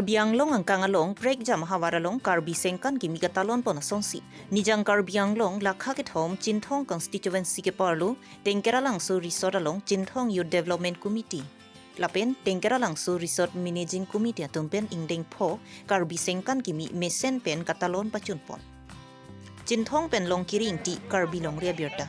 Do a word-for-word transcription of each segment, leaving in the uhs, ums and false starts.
Karbi Anglong angkang along prekjam ahavar along Karbi sengkan kimi katalon pon asonsi, Nijang Karbi Anglong lakha kethom Chinthong constituency keparlo Tengkeralangso Resort along Chinthong Youth Development Committee lapen Tengkeralangso Resort Managing Committee atum pen ingdeng pho Karbi sengkan kimi mesen pen katalon pachun pon. Chinthong pen Longkiri Ingti, Karbi Longri Abirta.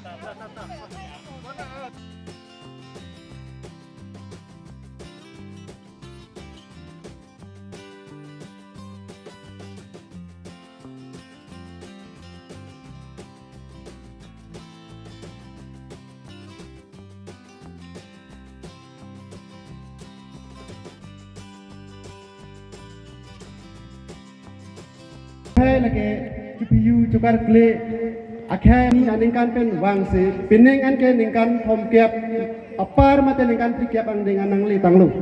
Hai lake kipiu chokar kle akhai ni aningkan pen vangsi pining anke ningkan thomkep apar mate ningkan trikep angdeng anang le tanglo.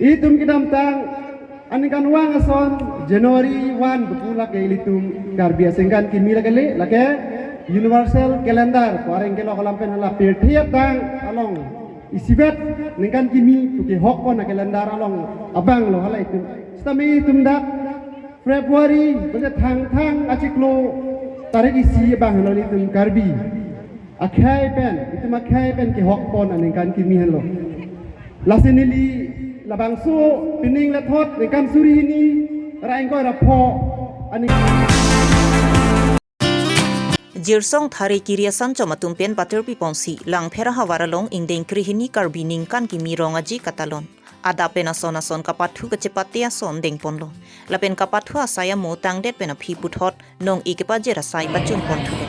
Itum kedamtang aningkan vang ason January one bupulak ke ilitum Karbi asengkan kimi lake le, lake universal calendar ko areng kelok alam pen hala pirthe adang along isivet ningkan kimi puke hok pon a calendar along abang lo hala itum. Sitame itum dak February bende thangthang achiklo tarik isi abang lo itum Karbi akhai pen, itum akhai pen kehok pon aningkan kimi henlo. Lasi neli labangso pining lethot ningkan suri hini ra ingkoi ra pho aning. Jirsong Thari Kiri asanchom atum pen patirpi ponsi Langpher ahavar along ingdeng krehini Karbi ningkan kimi rong aji katalon. Adap pen ason ason kapathu kachepate ason dengponlo. Lapen kapathu asai amo tangdet pen aphi puthot nong-e kepajir asai pachun pon thulo.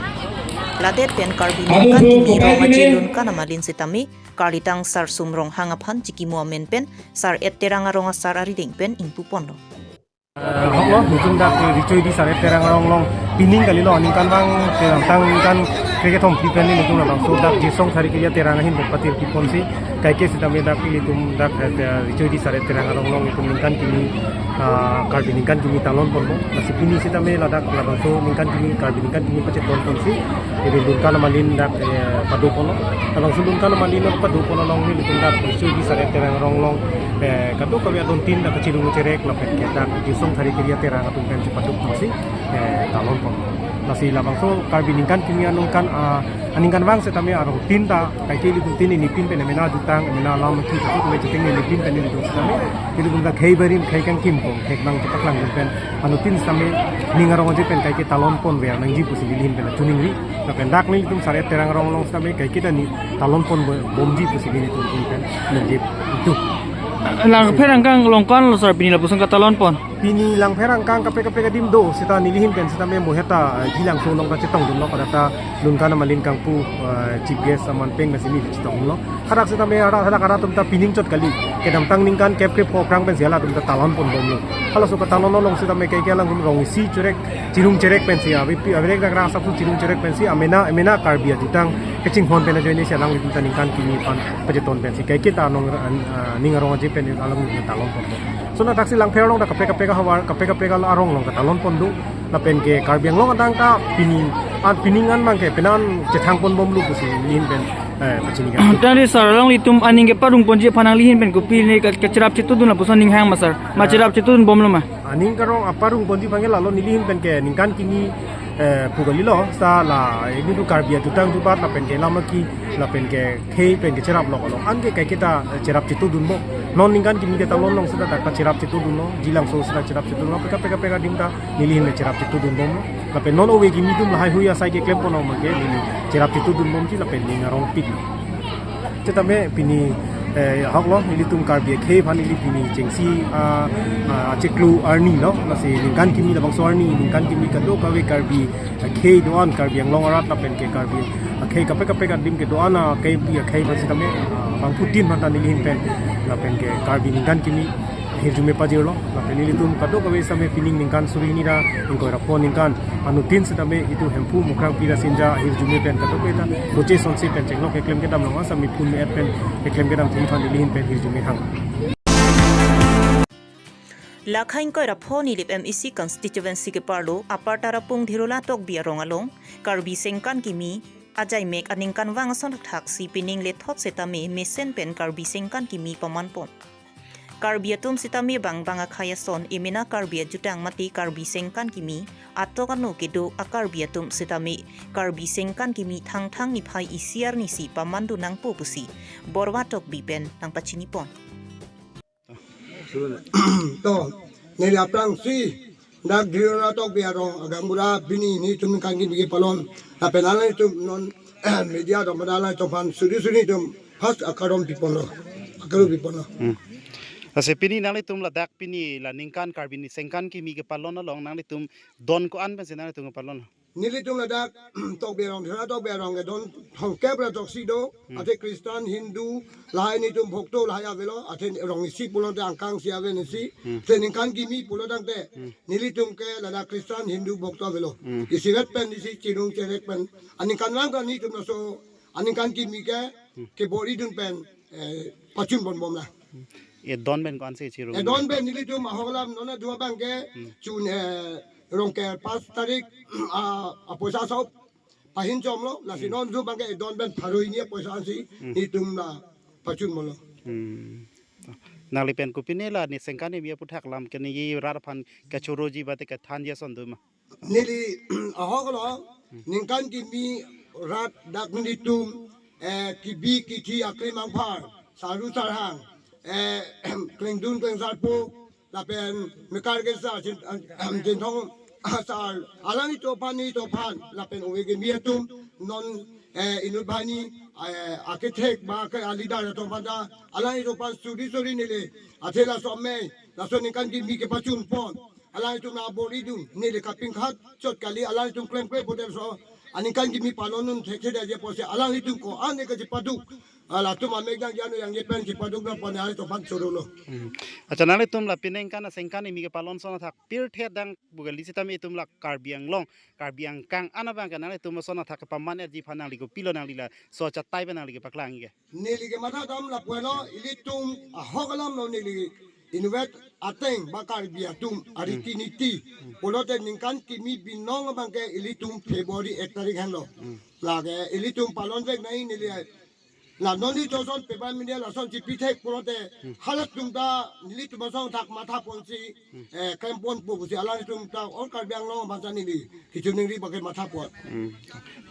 Ladet pen Karbi ningkan kimi rong aji Lunkan amalin sitame, Karlitang Sar Sum Ronghang aphan chikimo amen pen Sar-et Terang arong asar arideng pen ingpu ponlo. Eh, hoklo, nelitum dak Richo Edi Sar-et Terang arong along pining kalilo, aningkan vang, kedamtang ningkan krekethom pi pen nelitum labangso dak Jirsong Thari Kiri Terang ahin pen patirpi ponsi, kaike sitame dak nelitum dak, eh, Richo Edi Sar-et Terang arong along itum ningkan kimi, ah, Karbi ningkan kimi talon ponpo. Lasi pini sitame ladak labangso ningkan kimi, Karbi ningkan kimi pachetong ponsi, iri Lunkan amalin dak, eh, pado ponlo. Labangso Lunkan amalin pado pon along nelitum dak Richo Edi Sar-et Terang arong along, eh, kadokave adon tin dak kachirung cherek lapen ke dak Jirsong Thari Kiri Terang atum pen chepaduk ponsi, eh, talon pon. Lasi labangso Karbi ningkan kimi aningkan, ah, aningkan vang sitame arong tin ta kaike ilitum tin ini pin pen emena jutang, emena alam ki tu tu cheteng ini pin pen ilitum sitame ilitum ta khei barim khei kangkim pon khei bang chepaklangdun pen anuttin sitame ning arong aji pen kaike talon pon ver nangji pusi nelihin pen choningri. Lapen dak nelitum Sar-et Terang arong along sitame kaike ta ne talon pon bo-, bomji pusi nelitum tin pen nangji itu. Langpher angkang along ko-an lo sir pini lapuson katalon pon? Pini Langpher angkang kaprek kaprek adim do, sita nelihin pen sitame mo heta, eh, Jilangso along ta chetongdunlo, pada ta Lunkan amalin kangpu, eh, chief guest aman pen masi neli chetonglo. Hadak sitame hadak, hadak arat atum ta pining chot kali. Kedamtang ningkan kep kep pho aphrang pensi halatum ta talon pon bomlo. Halaso katalon along sitame kaike alanglitum rong isi cherek, chirung cherek pensi, ave pi, ave rek dak rak asap su chirung cherek pensi, amena, amena Karbi ajutang kachinghon pen ajoine si alanglitum ta ningkan kimi aphan pacheton pensi kaike ta nong, ah, ning arong aji pen alanglitum talon ponpo. Lason hadaksi Langpher along ta kaprek kaprek ahavar, kaprek kaprek arong along katalon pon do. Lapen ke Karbi Anglong adang ta pini, an pining an mang ke penan chethang pon bomlo pusi nelihin pen, eh, pachini kan. Tangte sir, alanglitum aning keparong ponji aphan nanglihin pen kopi ne ka-, kacherap chetudun lapuson aning hang ma sir? Ma, ah, cherap chetudun bomlo ma? Aning karong aparong ponji aphan ke lalo nelihin pen ke ningkan kimi, eh, pu kalilo, sita la, eh, ilitum Karbi ajutang jubat lapen ke lamaki, lapen ke khei pen ke cherap lok lo. Anke kaike ta, eh, cherap chetudun bom. Non ningkan kimi katalon along sita dak ta cherap chetudunlo, Jilangso sita cherap chetudunlo, kaprek kaprek adim ta nelihin pen cherap chetudun bomlo. Lapen non ove kimi atum lahai hui asai keklem pon along ke neli cherap chetudun bomji lapen ning arong pik. Sitame pini, eh, hoklo, ilitum Karbi akhei aphan ili pini chengsi, ah, ah, achiklo arni lo, lasi ningkan kimi labangso arni, ningkan kimi kadokave Karbi akhei do-an, Karbi Anglong arat lapen ke Karbi akhei kaprek kaprek adim kedo-an akhei pi akhei aphan sitame, ah, bangphutin aphan ta nelihin pen lapen ke Karbi ningkan kimi ahirjume pajirlo, lapen ilitum kadokave sitame pining ningkan suri hini ra ingkoi ra pho ningkan anuttin sitame itum Hemphu Mukrang Pira Sinja ahirjume pen kadokave ta boche sonsi pen chenglok keklem kedam long, sitame phun me-et pen keklem kedam thengphan nelihin pen hirjume hang. Lakha ingkoi ra pho Nilip M A C constituency keparlo Upper Tarapung Dhirula Tokbi arong along Karbi sengkan kimi ajaimek aningkan vang ason thakthaksi pining lethot sitame mesen pen Karbi sengkan kimi paman pon. Karbi atum sitame bang bang akhei ason emena Karbi ajutang mate Karbi sengkan kimi atok ano kedo a-Karbi atum sitame Karbi sengkan kimi Thangthang niphai isi arnisi pamandun nangpo pusi Borwa Tokbi pen nangpachinipon. To, neli aphrangsi dak Dhirula Tokbi arong agaonbura pini nelitum ningkan kimi kepalon. Lapen alanglitum non media do mada alanglitum aphan suri suri nelitum first akardom piponlo. Akardom piponlo. Hmm. Lasi pini nanglitum ladak pini la ningkan Karbi ni sengkan kimi kepalon along nanglitum don ko-an pensi nanglitum kepalon? Nelitum ladak Tokbi arong, Dhirula Tokbi arong ke don thomkep ra throksi do, Hmm. athe Christian, Hindu, lahai nelitum bhokto lahai avelo, athe rong isi pulote angkang isi ave nisi, Hmm. athe ningkan kimi pulo tangte, Hmm. nelitum ke ladak Christian, Hindu bhokto avelo. Hmm. Isivet pen nisi chirung cherek pen, aningkanvang ta nelitum laso, aningkan kimi ke, Hmm. kebor-idun pen, eh, pachun ponbom la. Edon pen ko-ansi chirung? Edon pen nelitum ahok alam non adu abang ke, Hmm. June, eh, Rongker pas tarik, ah, apoisa sop pahin chomlo, lasi Hmm. non adu abang ke edon pen pharo hini apoisa ansi Hmm. nelitum la pachun ponlo. Hmm. Nangli pen kopine la ne sengkan kimi aphuthak lam ke ne rat aphan kachoroji mate kathanji ason do ma? Neli ahok lo, Hmm. ningkan kimi rat dak nelitum, eh, kebi kethe aklim angphar, saru sarhang, eh, klengdun klengsarpo, lapen mekar kesa, jin-, eh, jinthong asar, alanglitum aphan nelitum aphan, lapen ove kimi atum, non, eh, inut banghini, eh, akethek ba ke a-leader atum aphan ta, alanglitum aphan suri suri neli, athe laso amei, laso ningkan kimi kepachun pon, alanglitum la bor-idun, neli kapingkhat chot kali, alanglitum klemkle pote laso aningkan kimi palon un thekthedetji apotsi alanglitum ko-an ne kachepaduk, ah, latum amek jangje ano jangje pen chepaduk nangpo ne alanglitum aphan chorolo. Hmm. Accha, nanglitum la peningkan asengkan kimi kepalon ason athak pirthe adang pu kali sitame itum la Karbi Anglong, Karbi angkang an abang ke nanglitum ason athak kepaman-etji aphan nangli kopilo, nangli laso achatai pen nangli kepaklang ke? Neli kematha dam lapu-anlo, ilitum ahok alam lo neli inutvet ateng ba Karbi atum ariti Hmm. niti. Hmm. Pulote ningkan kimi binong abang ke ilitum February ek tarik henlo. Hmm. Lake ilitum palon vek nai neli la non neli toson paper media lason chipithek pulote Hmm. halatum ta nelitum ason athak matha ponsi Hmm. eh, klem ponpo pusi alanglitum ta all Karbi Anglong abang ta neli kechoningri abang ke matha pon. Hmm.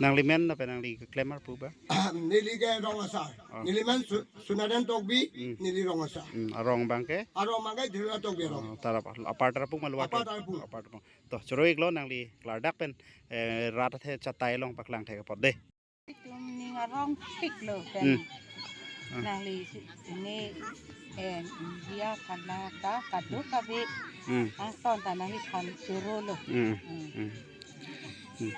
Nangli men lapen nangli keklem arpu ba? Neli ke Rong Asar. Oh. Neli men Su-, Sunaden Tokbi, Hmm. neli Rong Asar. Hmm. Arong abang ke? Arong abang ke Dhirula Tokbi arong. Oh, Tarap-, Upper Tarapung ma Lower Upper Tarapung? Tarapung. Upper Tarapung. To, choro-iklo nangli klardak pen, eh, rat athe chatai along paklang thek apot dei. Itum ning arongpiklo pen. Hmm. Ah. Nangli si-, ini, eh, dia kana ta kaduk kabe. Hmm. Angton ta nangli aphan chorolo. Hmm. Hmm. Hmm. Hmm.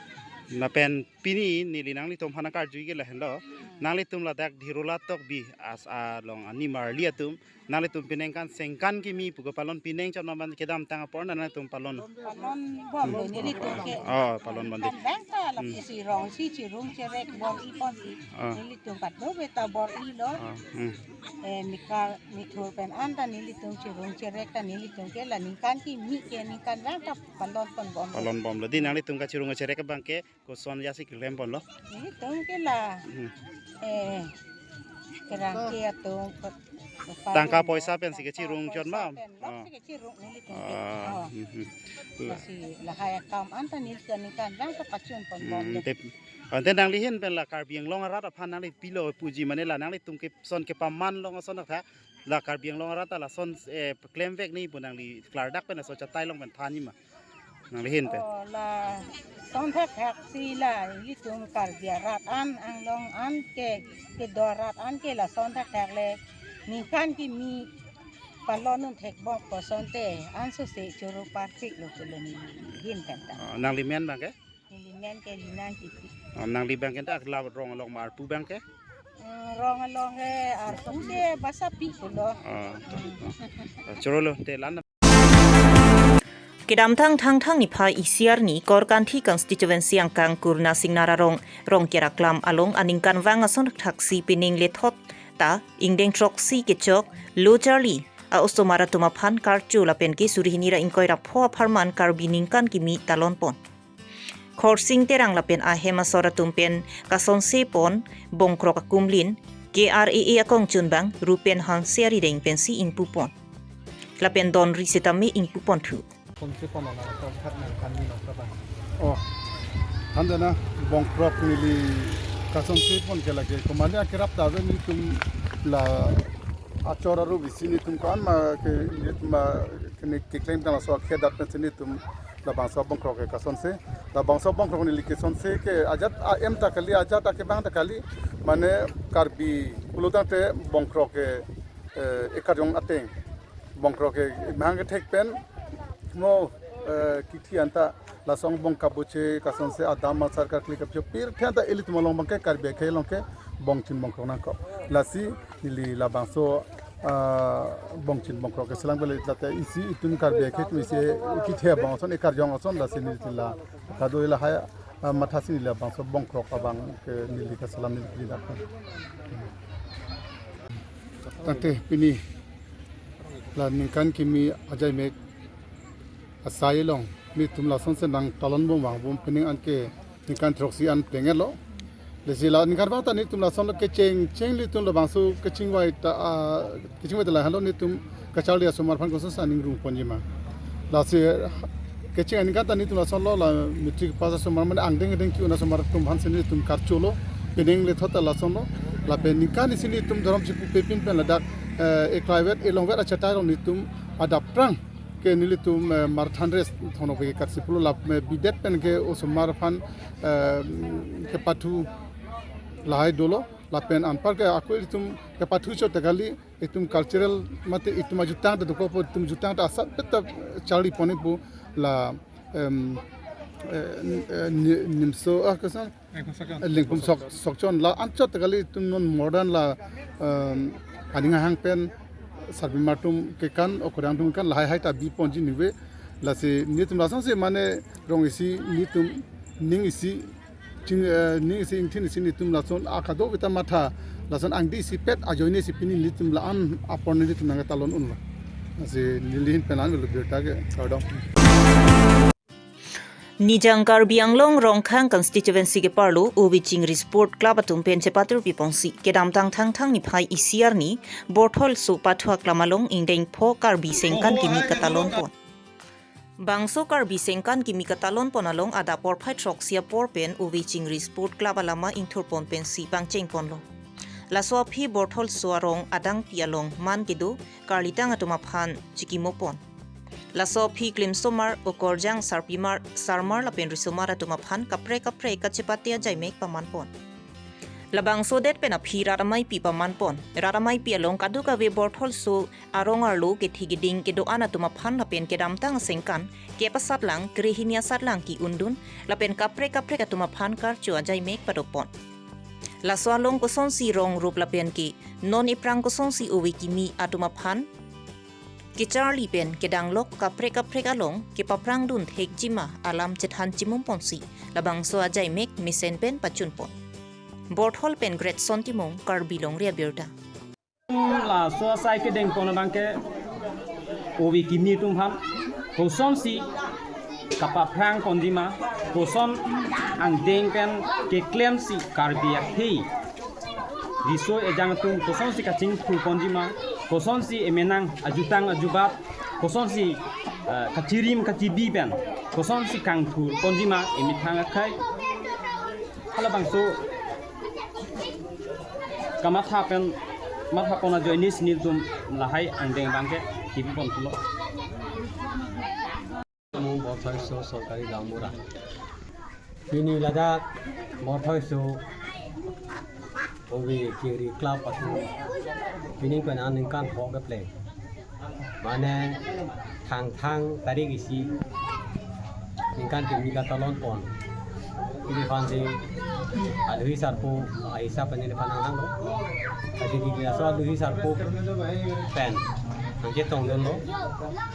Lapen pini neli nanglitum aphan karju ke lahenlo. Hmm. Nanglitum ladak Dhirula Tokbi as along animarli atum nanglitum peningkan sengkan kimi pu kepalon pining chot naman kedamtang apor nanglitum palon? Palon bomlo nelitum ke. Oh, palon bomde. Kan bang ta la Hmm. isi rong si chirung cherek bor-i ponsi. Oh. Nelitum kadokave ta bor-ilo. Oh, hmm. Eh, mekar methur pen an ta nelitum chirung cherek ta nelitum ke la ningkan kimi ke ningkan bang ta palon ponbom. Palon bomlo. Dei nanglitum kachirung cherek abang ke koson jasi keklem ponlo? Nelitum ke la. Hmm. Eh, kerang ke atum pe-, pe-, Tangka paru poisa lo, pensi tangka kechirung poisa chot ma? Pen, lok Oh. si kechirung nelitum ke. Ah, Oh. hmm, hmm. Lasi lahai akam an ta nelitum ningkan bang ta pachun ponbom Hmm, dei. tep-, ante nangli ahin pen la Karbi Anglong arat aphan nangli pilo puji mane la nanglitum ke son kepaman long ason athak la Karbi Anglong arat ta lason, eh, klem vek nangji pu nangli klardak pen laso achatai along pen thanji ma? Nangli ahin pen. Oh, lason thakthak si la ilitum Karbi arat an, Anglong an ke, kedo arat an ke lason thakthak le ningkan kimi palon un thekbom kosonte ansose choro parpiklo pulo neli ahin pen ta. Oh, nangli men abang ke? Neli men ke Lina Ingtipi. Oh, nangli abang ke dak la rong along ma arpu abang ke? Hmm, rong along ke arpu ke Basapi pulo. Oh. Oh, chorolo te lan. Kedamtang Thangthang niphai isi arni Korkanthi constituency angkang Kurna Singnar arong Rongker aklam along aningkan vang ason thaksi pining lethot ta ingdeng throksi kechok lo charli a-osomar atum aphan karcho lapen ke suri hini ra ingkoi ra pho apharman Karbi ningkan kimi talon pon. Khorsing Terang lapen ahem asor atum pen kasonse pon Bongkrok akumlin K R A A akongchunbang Rupen Hanse arideng pensi ingpu pon. lapen donri sitame ingpuponthu. Konsepon ona konsep nang kami nang kaba. Oh, hande na bongkrok neli kasonse pon ke lake komane akerap ta ave nelitum la achor aru bisi nelitum ko-an ma ke nelitum ma kene keklem tang laso akhia dat pen si nelitum labangso bongkrok ke kasonse. Labangso bongkrok neli kesonse ke ajat a-em ta kali, ajat akebang ta kali, mane Karbi pulotangte bongkrok ke eh, ekarjong ateng bongkrok ke mahang kethek pen mo eh, kithi anta laso angbong kabuche kasonse adam asar karkli kapjo pirthe anta ilitum along abangke Karbi akhei along ke bongchin bongkrok nangkok. Lasi neli labangso ah, bongchin bongkrok keselam kali lata isi itum Karbi akhei atum isi kithe abang ason ekarjong ason lasi neli la kado lahai ah, mathasi neli labangso bongkrok abang ke neli keselam neli kri dak. Tangte pini la ningkan kimi ajaimek asai along nelitum lasonsi nangtalon bom vangbom pining anke ningkan throksi an plenglo. Lasi la ningkan vang ta nelitum lasonlo kecheng cheng nelitum labangso kechingvai ta ah, kechingvai ta lahelo nelitum kacharli asomar aphan kosonsi aning rung ponji ma. Lasi kecheng aningkan ta nelitum lasonlo la matric pass asomar mane angdeng angdeng ki-un asomar atum aphansi nelitum karcholo. Pining lethot ta lasonlo. Lapen ningkan isi nelitum dhorom chipupepin pen ladak eh, eklaivet elongvet achatai along nelitum adap prang ke nelitum eh, marathon race thonok ke karsi pulo la eh, bidet pen ke osomar aphan eh, kepathu lahai dolo lapen anpar ke ako ilitum kepathu chot ta kali itum cultural mate itum ajutang ta dokokpo itum jutang ta asat peta charli pon-ikpo la em, eh, ni- eh, ni- nimso ah kesan Lengkum sok sokchon la anchot ta kali itum non modern la em, aning ahang pen sarpimar atum kekan okorang atum kan lahai hai ta biponji nive lasi nelitum lasonsi mane rong isi nelitum ning isi ching eh, ning isi ingthin isi nelitum lason akado kita matha lason angdi isi pet ajoine isi pini nelitum la-an apor nelitum nangtalon unlo. Lasi neli ahin pen an lo birta ke kardom. Nijang Karbi Anglong Rongkhang Constituency keparlo Ovi Chingri Sport Club atum pen chepatir piponsi kedamtang Thangthang niphai isi arni Bortholso pathu aklam along ingdeng pho Karbi sengkan kimi katalon pon. Bangso Karbi sengkan kimi katalon pon along adap porphai throksi apor pen Ovi Chingri Sport Club alama ingthur pon pensi pangcheng ponlo. Laso aphi Bortholso arong adangpi along man kedo karlitang atum aphan chikimo pon. Laso aphi klimsomar, okorjang, sarpimar, sarmar lapen risomar atum aphan kaprek kaprek kachepate ajaimek paman pon. Labangso det pen aphi rat ameipi paman pon. Rat ameipi along kadokave Bortholso arong arlo kethe keding kedo-an atum aphan lapen kedamtang asengkan kep asatlang, krehini asatlang ki-undun lapen kaprek kaprek atum aphan karcho ajaimek padopon. Laso along kosonsi rong rup lapen ke non iphrang kosonsi ove kimi atum aphan kecharli pen kedanglok kaprek kaprek along kepaphrangdun thekjima alam chethan chimum ponsi labangso ajaimek mesen pen pachun pon. Borthol pen Greatson Timung, Karbi Longri Abirta. Laso asai kedeng pon abangke ove kimi atum aphan kosonsi kapaphrang ponjima, koson angdeng pen keklemsi Karbi akhei riso ejang atum kosonsi kachingthur ponjima, kosonsi emenang ajutang ajubat, kosonsi eh, kachirim kachibi pen kosonsi kangthur ponjima emethang akhei halabangso kamatha pen matha pon ajoine si nelitum lahai angdeng abangke kipi pon pulo. Mo Bortholso Sorkari Gaonbura. Pini ladak Bortholso Ovi Chingri Club atum pining pen aningkan pho kepleng. Mane Thangthang tarik isi ningkan kimi katalon pon. Neli aphansi aluhi sarpo ahisap pen neli aphan nanghanglo. Lasi neli laso aluhi sarpo pen nangchetongdunlo.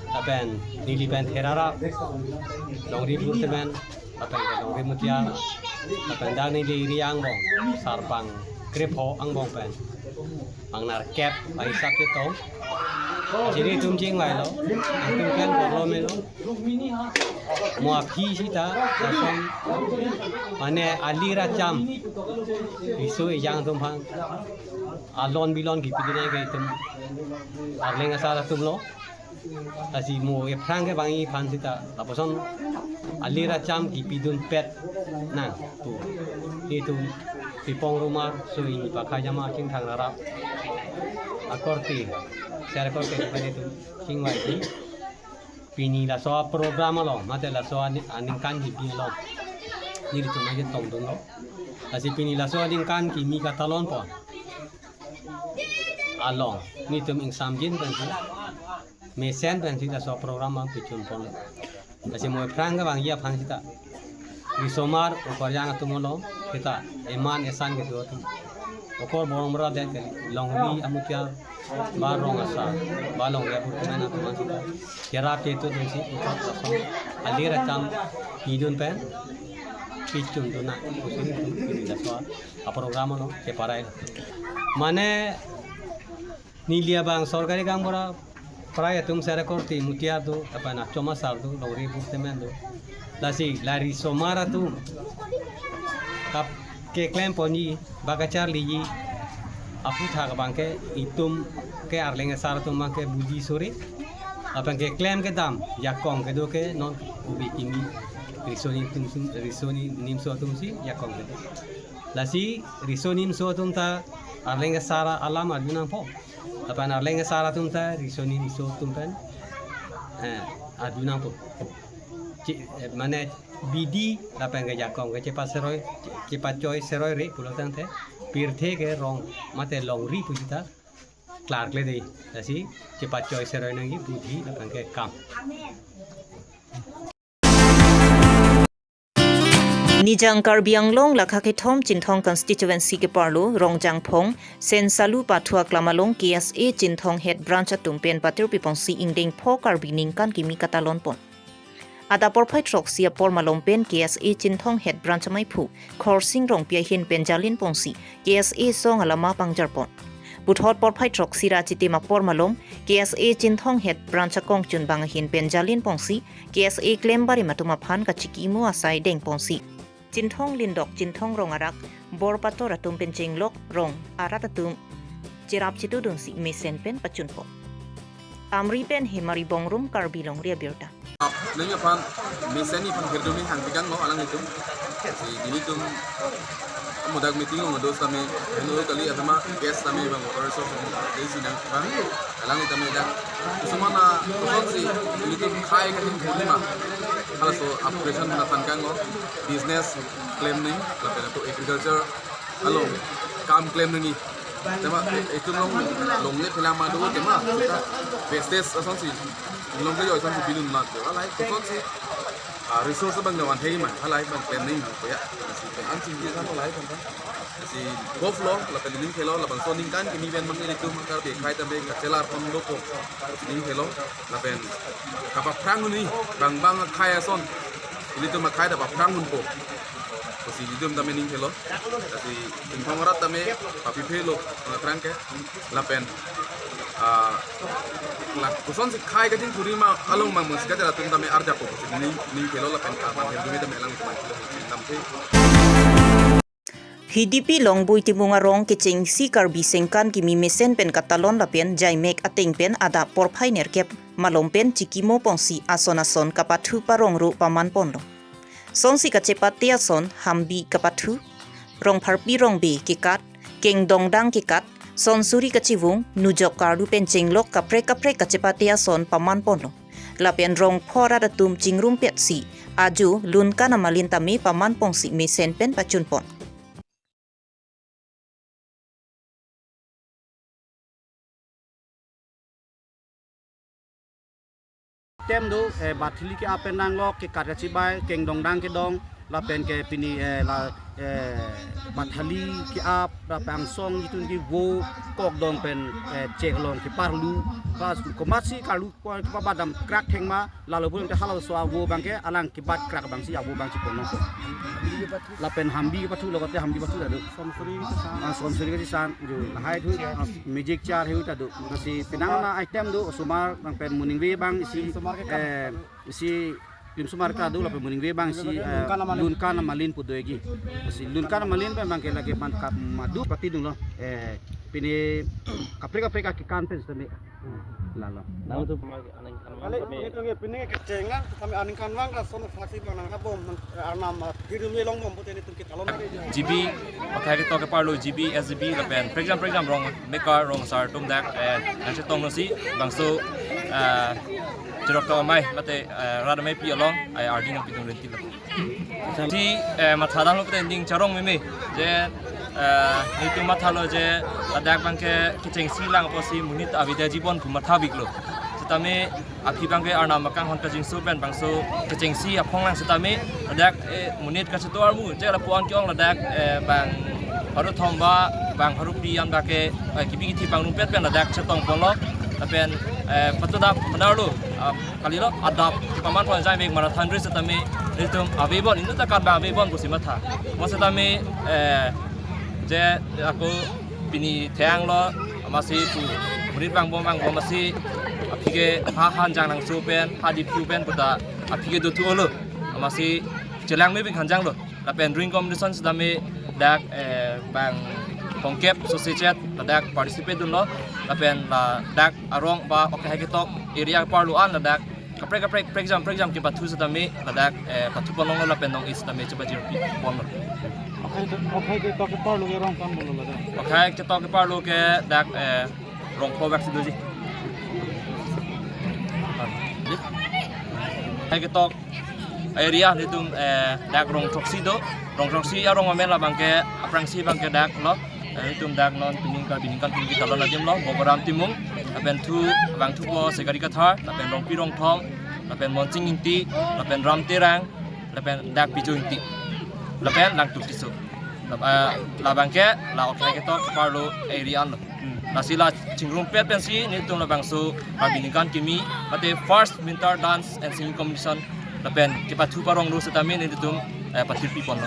Lapen neli pen Therara Longri Burtemen, lapen ke Longri Mutia, lapen dak neli ri angbong Sarpang Krepho angbong pen pangnar kep ahisap chetong. Chini tum chingvailo, tum pen porlo melo. Mo aphi sita lason mane ali racham riso ejang atum aphan alon bilon kipidunai ke itum arleng asar atumlo. Lasi mo aphrang kevangji aphan sita lapuson alir acham kipidunpet nangpo. Netum Pipong Rumar, so ini pakhai jama Chingthang Rarap akorte, sera korte pen netum chingvaiji. Pini laso program along, mate laso ani-, aningkan hidi along, nelitum aja tongdunlo. Lasi pini laso aningkan kimi katalonpon along, netum ingsamjin pensi, mesen pensi laso program abang pachunponlo. Lasi mo aphrang kevangji aphan sita risomar ukorjang atum along, sita eman esan kedo atum, okor borong bora det ke, longri amutiar, ba rong asar, ba longri apor kemen atum sita, kerap ketu dunsi, uthot kosong, alir acham hidun pen pachundun nang, pusi netum pini laso aprogram along cheparai. Mane neli abang sorkari gaonbura prai atum sera korte mutiar do, lapen achom asar do, longri apor kemen do. Lasi la risomar atum kap keklemponji, ba kacharliji aphuthak abangke itum ke arleng asar atum abangke buji sore. Lapen keklem kedam jakong kedo ke non ubi kimi riso nimso atum, riso nimso atumsi jakong kedo. Lasi riso nimso atum ta arleng asar alam arju nangpo. Lapen arleng asar atum ta riso nimso atum pen, eh, arju nangpo. Chi-, eh, mane bidi lapen ke jakong ke chepaseroi, chepachoi seroi re pulo tangte, pirthe ke rong mate longri pu sita klarkle dei. Lasi chepachoi seroi nangji budhi lapen ke kam. Nijang Karbi Anglong lakha kethom Chinthong constituency keparlo Rongjangphong, Sensalu pathu aklam along K S A Chinthong Head Branch atum pen patir piponsi ingdeng pho Karbi ningkan kimi katalonpon. Adap porphai throksi apor malom pen K S A Chinthong Head Branch amaiphu Khorsing Rongpi ahin pen jalinponsi K S A song alama pangjarpon. Puthot porphai throksi ra chitim apor malom K S A Chinthong Head Branch akongchunbang ahin pen jalinponsi K S A klem barim atum aphan kachikimo asai dengponsi Chinthong Lindok, Chinthong Rong arak, bor pator atum pen chenglok rong arat atum cherap chitudunsi mesen pen pachunpo. Amri pen Hemari Bongrung, Karbi Longri Abirta. Neng aphan mesen ni aphan hirdumi hang pigang lo alanglitum. Si nelitum amudak meeting lo dos tame, henu kali atama guest tame bang, water resource tame, dei sinang bang, alanglitum dak. Semana kosonsi nelitum khai kahin thurima. Halaso operation na than kanglo, business klem nangji, lapen to agriculture along kam klem nangji. Tema itum along longle phelang ma do tema, wastage asonsi, longle yo asonsi bilun ma do. Halahai kosonsi, ah, resource abang dewan hei ma, halahai abang klem nangji ma ko ya. Si pen an chingki sa halahai kan. Si golf lo, lapen ning khelo, labangso aningkan kimi pen mang ilitum Karbi akhai tame kachelar pon dopo. Ning khelo, lapen kapaphrang huni, bang bang akhai ason ilitum akhai ta paphrang hunpo. Pusi ilitum tame ning khelo. Lasi Chinthong arat tame papiphelo, nang aphrang ke. Lapen, ah, la kosonsi khai kachingthurima along mang mang si kachela atum tame arjapo pusi ning, ning khelo lapen ka mang hirdumi tame alanglitum aphan khelo pusi damthe. Hidipi Longbui Timung arong kechengsi Karbi sengkan kimi mesen pen katalon lapen jaimek ateng pen adap porphai nerkep malom pen chikimoponsi ason ason kapathu parong ro pamanponlo. Sonsi kachepate ason Hambi kapathu, Rongpharpi Rongbe kekat, Kengdongdang kekat, Sonsuri kachivung, Nujok karlu pen chenglok kaprek kaprek kachepate ason pamanponlo. Lapen rong pho arat atum chingrumpetsi ajo Lunkan amalin tame pamanponsi mesen pen pachunpon. Tem do, eh, Bathali ke-ap pen nanglok, kekat kachibai, Kengdongdang kedong, lapen ke pini, eh, la, eh, Bathali ke-ap, lapen angsong itum ke vo, kok dong pen, eh, chek along keparlu, pas komatsi karlu, ko kepabadam krak thengma, lalo pun ke halaso avo abangke, alang kebat krak abangsi avo abang chipon nangpo. Lapen Hambi kepathu, logote Hambi pathu ta do. Sonsuri kachisan. Ah, Sonsuri kachisan, jo, lahai thu, ah, magic chair heu ta do. Lasi penang na item do, osomar, lapen moningve abang isi, eh, isi, limsomar kado, lapen moningve abang isi, eh, Lunkan amalin. Lunkan amalin pu doji. Lasi Lunkan amalin pen abangke lake man kap madu pati dunglo. Eh, pini kaprek kaprek akekan pen sitame. Lalo. Nangtum. Kali, nelitum ke pining kecheng lang, kami aningkanvang lason saksi bang nang habom, nang, eh, arnam, ah, diri long bom pute nelitum ke talon lagi. G B, pakai ketok keparlo G B, S G B, lapen prekjam prekjam rong mekar rong asar atum dak, eh, nangchetonglo si, bangso, eh, cherok to amei, mate, eh, rat ameipi along, ai ardi nangpitung rentilo. Si, eh, matha damlo pute ning charong meme. Je, eh, nelitum mathalo je, ladak bangke kechengsi lang apotsi monit avidya jibon pu matha biklo. Setame aphi bangke arnam akanghon kajingso pen bangso kechengsi aphong lang setame ladak, eh, monit kacheto armu je lapu-an ke-ong ladak, eh, bang pharo thom ba bang pharo phli an bangke, eh, kebi kethe pangrumpet pen ladak chetongponlo. Lapen, eh, patudap benar lo, ah, kalilo adap paman pon jai mek marathon race setame nelitum avebon inut akat bang avebon pusi matha. Mo setame, eh, je ako pini thenglo amatsi pu monit vangbom vangbom amatsi aphi ke ha hanjang nangso pen ha diphu pen puta aphi ke dothu-olo amatsi chelang me bing hanjanglo. Lapen drawing competition setame dak, eh, bang pongkep sosechet ladak participate dunlo. Lapen ladak arong ba okhai ketok area parlo an ladak kaprek kaprek prekjam prekjam kepathu setame ladak, eh, pathuponlonglo lapen nong-e setame chepajirpiponlo. Okhai, okhai ketok keparlo ke rong kam bolo ladak. Okhai ketok keparlo ke dak, eh, rong pho bak si doji. Okhai ketok area nelitum, eh, dak rong throksi do. Rong throksi arong amen labangke aphrangsi bangke daklo. Eh, nelitum dak non pining ka pining kan pining kita lon adim lo, Bogoram Timung, lapen thu bang thupo Segari Kathar, lapen Rongpi Rongthom, lapen Monsing Ingti, lapen Ram Terang, lapen dak Pijo Ingti, lapen Langtuk Tisso. Lab-, eh, labangke la okhai ketok keparlo area anlo. Hmm. Lasi la chingrumpet pensi nelitum labangso Karbi Ningkan Kimi mate first winter dance and singing competition lapen kepathu paronglo setame nelitum, eh, pathirpiponlo.